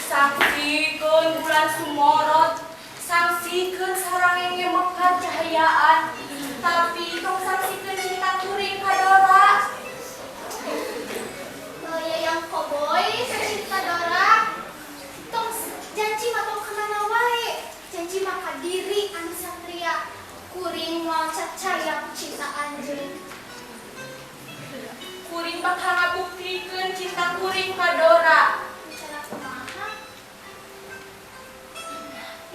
Saksikeun bulan sumorot, saksikeun sarangenge mekar cahayaan, tapi tong saksikeun cinta kuring ka Dora. Oh ya yang koboy, cinta Dora. Tong janji mah tong kemana wae. Janji mah ka diri anu satria. Kuring moal cacaya ku cinta anjeun. Kuring bakal ngabuktikeun cinta kuring ka Dora. Cara kumaha?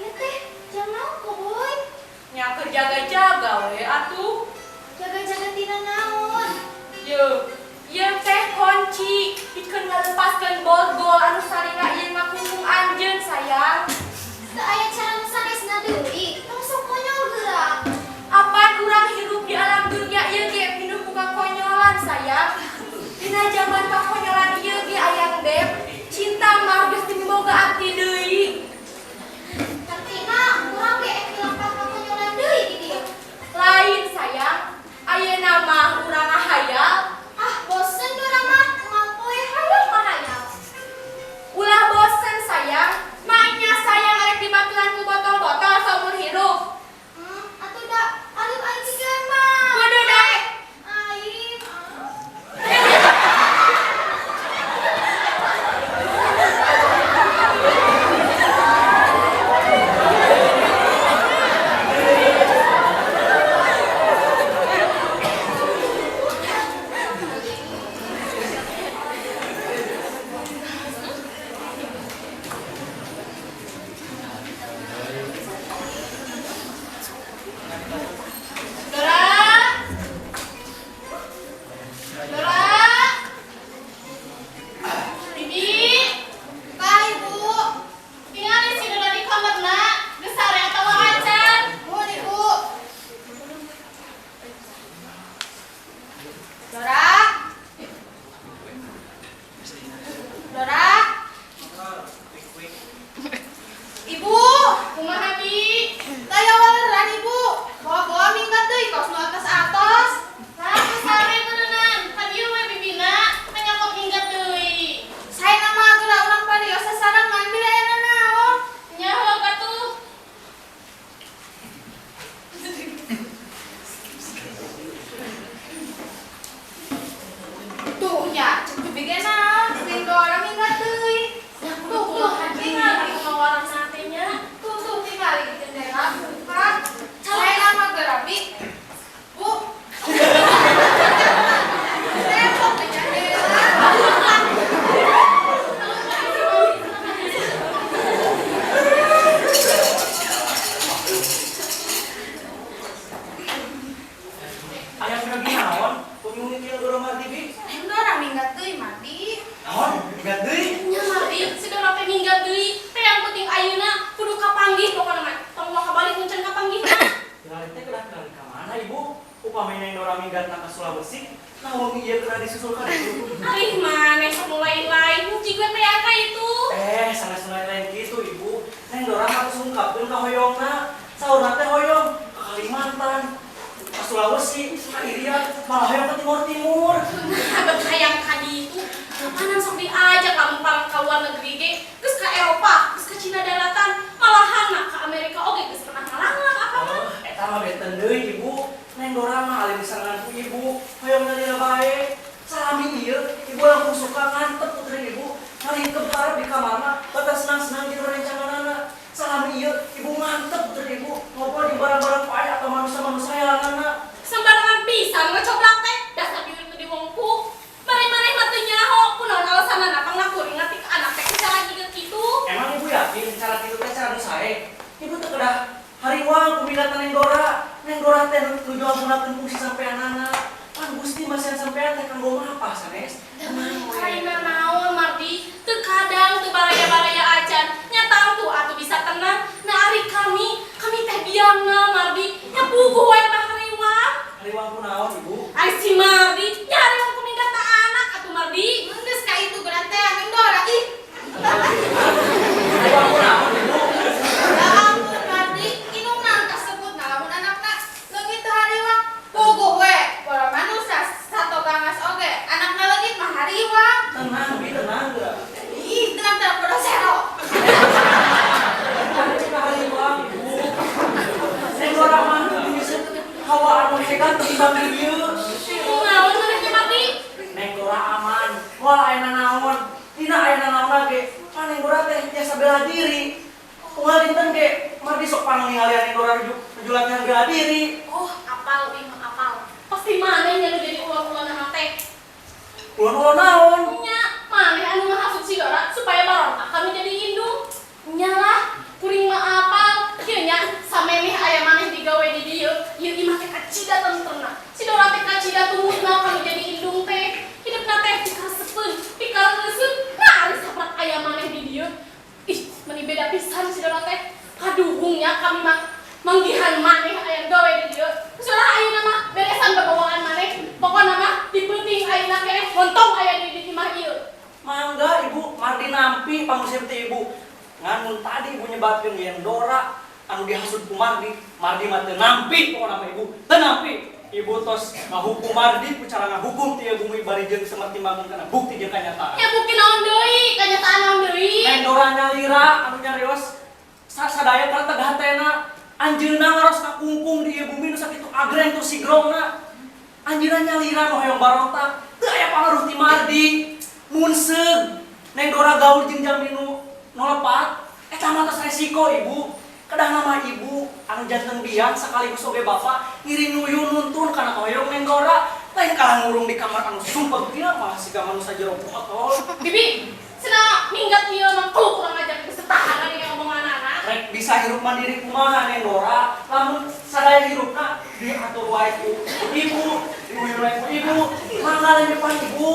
Ieu teh jam naon koboy? Nya keur jaga-jaga we atuh. Jaga-jaga tina naon? Yeuh, ieu teh kunci pikeun ngalepaskeun borgol anu sarina ieu ngakungkung anjeun sayang. Teu aya cara nu sanesna deui. Tong sok konyol geura. Apan urang hirup di alam dunia ieu ge pinuh ku kakonyolan sayang. Dina jaman kakonyolan ieu ge ayang Beb, cinta mah geus teu miboga arti deui. Artina urang ge ek dilampah kakonyolan deui di dieu. Lain sayang, ayeuna mah urang ngahayal. Ah, bosen Dora mah, unggal poe hayang mahayal. Dora. Dora. Ibu, Kumaha Bi? Taya waleran Ibu. Bawa-bawa minggat deui kos nu atas-atas. Lah sare meureunnan. Ka dieu we bibina, nyokot minggat deui. Saya nama geura urang parios sasarengan bila aya naon. Nya heuh katuh. Tuh nya, cek bibi ge naon, sing Dora minggat deui. Tuh, tuh, tinggal aku mau warna satenya. Tuh tuh tinggal di jendela buka. Saya nama geura Bi. Bu. Tembok di jendela. Aya lagi naon? Pemimpi Dora Mardi Bi. Neng Dora minggat deui Mardi. Naon? Minggat deui. Nya Mardi, si Dora teh minggat deui. Teh yang penting ayeuna kudu kapanggih pokona mah. Tong waka balik mun can kapanggih. Tingali teh kedah tingali ka mana Ibu? Upami Neng Dora minggatna ka Sulawesi, nah wengi ieu kedah disusul ka ditu. Arih maneh sok nu lain-lain, jig we teh ka itu. Sanes nu lain-lain kitu Ibu. Neng Dora harus ungkapkeun ka hoyongna. Saurna teh hoyong ka Kalimantan, ka Sulawesi, ka Irian, malah hoyong ka Timur Timur. Nah, hayang ka ditu. Kapanan sok diajak lamun pang ka luar negeri ge, geus ka Eropa, geus ka Cina daratan, malahan mah ka Amerika oge geus pernah ngalanglang apa mah. Eta mah benten deui Ibu. Neng Dora mah alim disarangan ku Ibu, hoyong nyalira bae. Salami ieu, Ibu langsung suka ngantep putri Ibu, ngalingkep karep di kamarna, batas senang-senang jeung rencanganana. Salami ieu, Ibu ngantep putri Ibu, ngobrol di barang-barang pae atau manusia-manusia hayanganna. Sembarangan pisan ngecoblak teh, dasar diri teu diwongku. Bari maneh mah teu nyaho, kunaon alasanana panglakuring ngerti ka anak teh cara jiga kitu. Emang Ibu yakin cara kitu teh cara nu sae? Ibu teh kedah hariwang ku minat Neng Dora. Neng Dora teh nuju nggunakeun fungsi sampeanana. Pan Gusti masihan sampean teh kanggo mapah sanes. Lain naon Mardi, teu kadang teu baraya-baraya acan. Nya tangtu atuh bisa tenang. Nah ari kami, kami teh biangna Mardi, nya puguh wae mah hariwang. Hariwang ku naon Ibu? Ari si Mardi, nya hariwang ku minggat ta anak atuh Mardi. Geus ka itu geura teh Neng Dora ih. Hariwang ku naon Ibu? Ya ampun Mardi, indungna kasebut nah lamun anakna leungit teu hariwang. Puguh we, para manusia satogangas oge, anakna leungit mah hariwang. Tenang, Bi, tenang geura. Ih, tenang tenang pada sero. Hariwang Ibu. Neng Dora mah bisa hawa anu hebat tetimbang di dieu. Naon maneh teh Mardi? Neng Dora aman, moal aya nanaon. Dina aya nanaon ge, pan Neng Dora teh biasa bela diri. Unggal dinten ge, Mardi sok pangningalian Neng Dora nuju latihan bela diri. Oh, apal euy mah apal. Pasti maneh nya nu jadi ulon-ulonan teh. Ulon-ulon naon? Nya, maneh anu ngahasut si Dora supaya barontak kami jadi indung. Nya lah, kuring mah apal. Kieu nya samemeh aya maneh digawe di dieu, ieu imah teh kacida tentremna. Si Dora teh kacida tumutna kami jadi indung teh. Hidupna teh pikaresepeun, pikareuseup. Nah, ari saprak aya maneh di dieu. Ih, meni beda pisan si Dora teh. Kaduhungnya kami mah manggihan maneh aya gawe di dieu. Soalnya ayeuna mah beresan babawaan maneh. Pokona mah dipeuting ayeuna keneh montong aya di imah ieu. Mangga Ibu, Mardi nampi pangusir teh Ibu. Ngan mun tadi Ibu nyebatkeun yen Dora anu dihasut ku Mardi, Mardi mah teu nampi pokona mah Ibu, teu nampi. Ibu tos ngahukum Mardi ku cara ngahukum ti ieu bumi bari jeung semerti manggung kana bukti jeung kanyataan. Ya bukti naon deui, kanyataan naon deui? Neng Dora nyalira anu nyarios sasadaya kana teh hatena. Anjeunna ngaros kakungkung di ieu bumi nu sakitu agreng tur sigrongna. Anjeunna nyalira nu hoyong barontak, teu aya pangaruh ti Mardi. Mun seug Neng Dora gaul jeung jalmi nu lepat, eta mah tos resiko Ibu. Kedah nama Ibu anu janten biang sekaligus oge bapak ngiring nuyun nuntun kana hoyong Neng Dora, lain kalah ngurung di kamar anu sumpek ieu malah siga manusia jero botol. Bibi, cenah minggat ieu mah kurang ajar geus tahan ari omongan anak. Rek bisa hirup mandiri kumaha Neng Dora, lamun sadaya hirupna diatur wae ku Ibu, diuyun wae ku Ibu, mangga depan Ibu.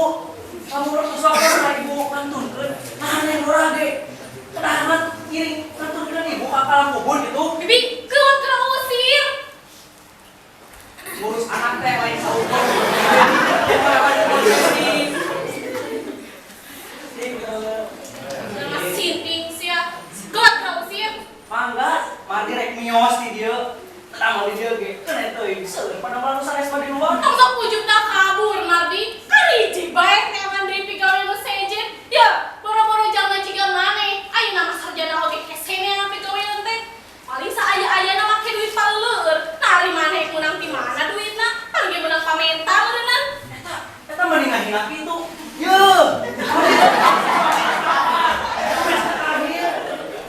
Lamun rek usaha ka Ibu ngantunkeun, nah Neng Dora ge kedahangan ngiring ngantunkeun Ibu ka kalang kubur gitu. Bibi, keueut keur usir. Ngurus anak teh lain saukur. ngahina kitu. Yeuh. Semester akhir.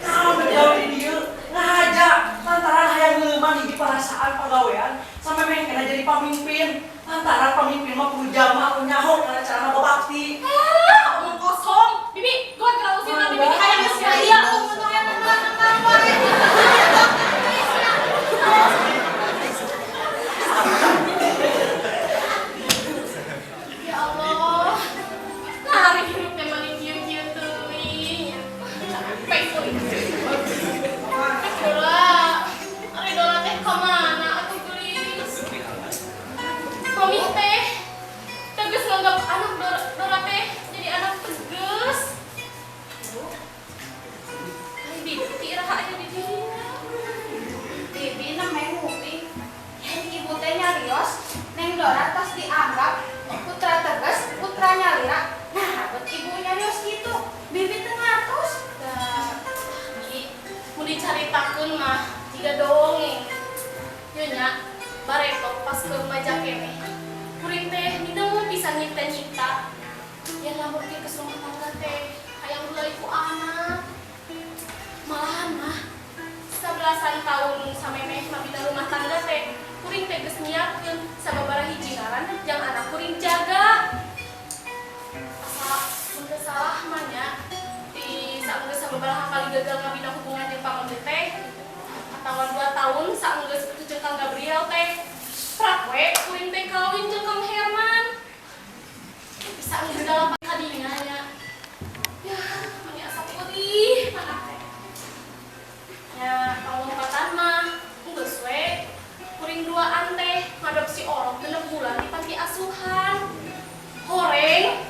Naon gawe di dieu? Ngahaja lantaran hayang ngeuleman hiji perasaan pagawean sampai meh jadi pamimpin. Lantaran pamimpin mah kudu jama anu nyaho kana carana babakti. Ah, omong kosong. Bibi, gua kalau usir bibi hayang geus aya. Ya Allah. Nah, hari hidup teh mani kieu-kieu teuing. Capek kuring. Dora, ari Dora teh ka mana atuh geulis? Mami teh tegas nganggap anak Dora, Dora teh jadi anak tegas. Ari bibi ti iraha aya di dieu. Bibi namanya nguping. Ibu teh nyarios, Neng Dora tos dianggap putra tegas, putra nyalira. Nah, buat ibu nyarios gitu. Bibi teu ngartos. Nah, Bi, mau dicaritakeun mah jiga dongeng. Ieu nya, bareto pas ke remaja keneh. Kuring teh mineng pisan nyipta-nyipta. Ya lamun ke rumah tangga teh hayang mulai ku anak. Malahan mah sebelasan tahun samemeh mabina rumah tangga teh kuring teh geus nyiapkeun sababaraha hiji ngaran jang anak kuring jaga. Asa mun teu salah mah nya di saenggeus sababaraha kali gagal ngabina hubungan jeung pamenggeut teh atawa 2 tahun saenggeus putus jeung Kang Gabriel teh prak we kuring teh kawin jeung Kang Herman. Saenggeus dalam kadinya nya. Ya, meni asa pedih mana teh. Ya, panglompatan mah geus we kuring duaan teh ngadopsi orok 6 bulan di panti asuhan. Horeng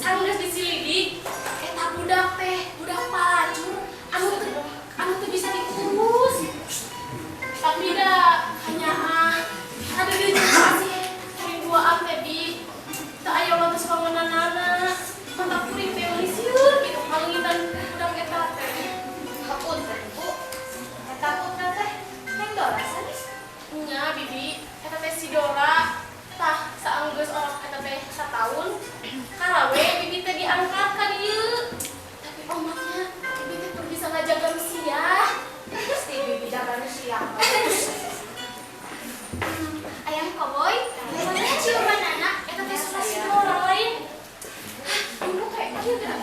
sanggeus disilidik eta budak teh budak palacur anu teu bisa diurus. Tapi da hanya ada deui sih kuring duaan teh bi teu aya wates wangunanana. Mantap kuring teh meuni sieun gitu palengitan budak eta teh. Hapunten, Bu. Eta putra teh Neng Dora sanes. Nya bibi eta teh si Dora tah saenggeus orok eta teh sataun karawe bibi teh diangkat ka dieu. Tapi omatnya bibi teh teu bisa ngajaga Rusia. Pasti bibi jaga Rusia. Ayam koboy, mana ciuman anak? Eta teh suara si Dora lain. Hah, dulu kayak kieu geura.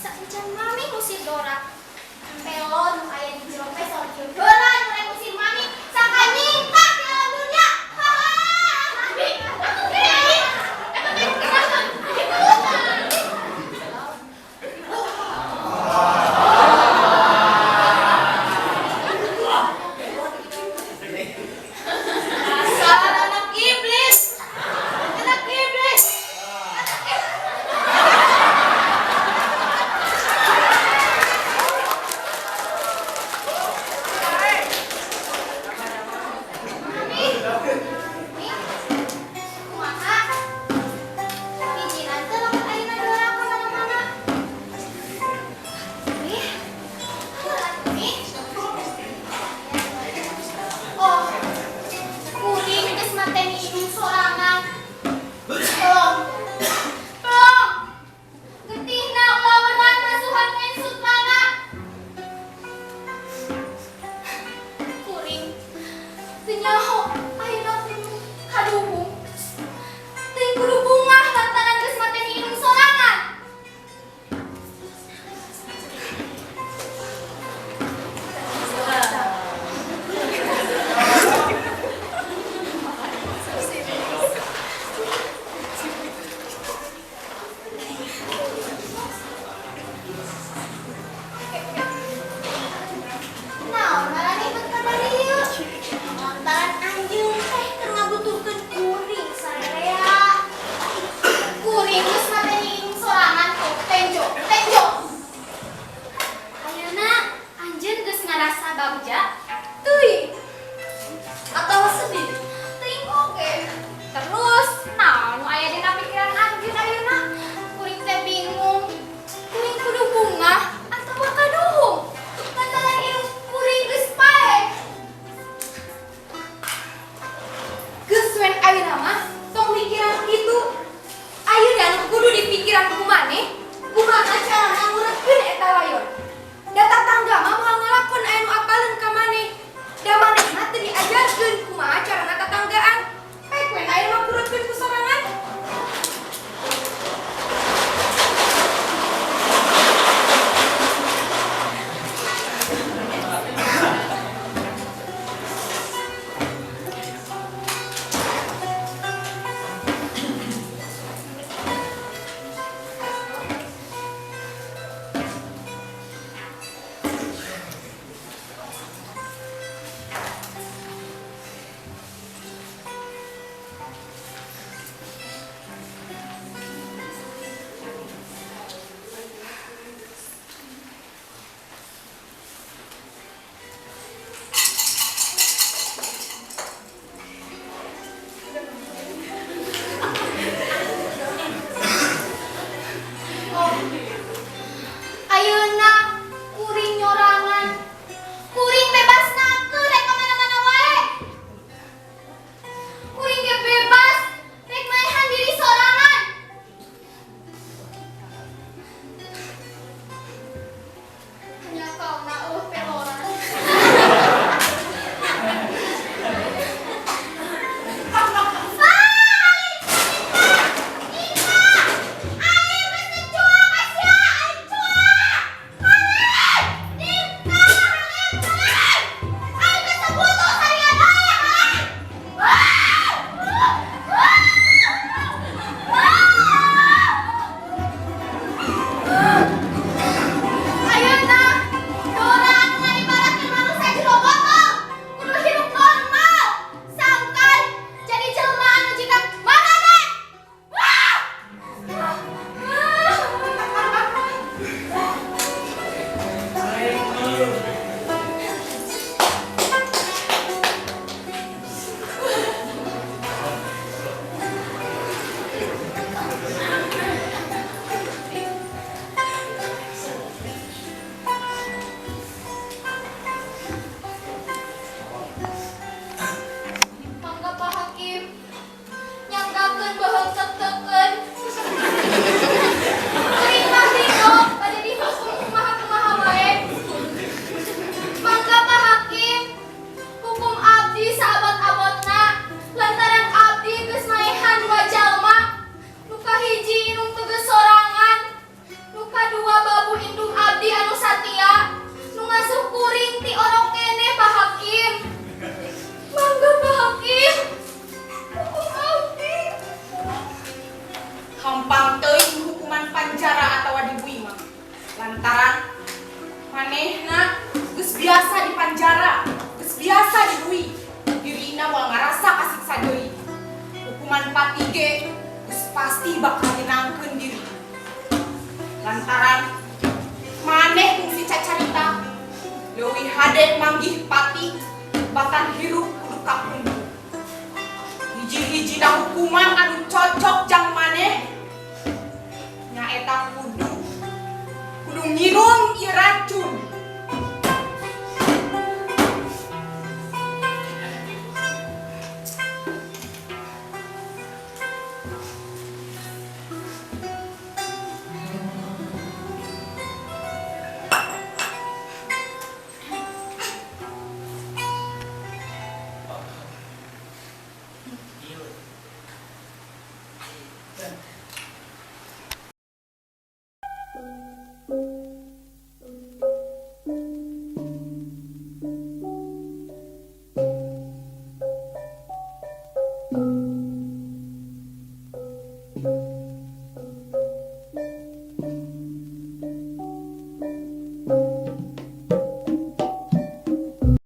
Saencan mami ngusir Dora. Pelo nu aya di jero pesor jeung Dora nu rek ngusir mami sangka nyingkak di alam dunia. Mami, atuh deui. Eta teh kumaha? Ibu. Dasar anak iblis. Anak iblis. Lantaran manehna geus biasa di panjara, geus biasa dibui. Dirina moal ngarasa kasiksa deui. Hukuman pati ge geus pasti bakal nyenangkeun diri. Lantaran maneh kungsi cacarita leuwih hade manggih pati batan hirup kudu kapungkur. Hiji-hijina hukuman anu cocok jang maneh nyaeta kudu kudu ngirum ieu racun. Iya.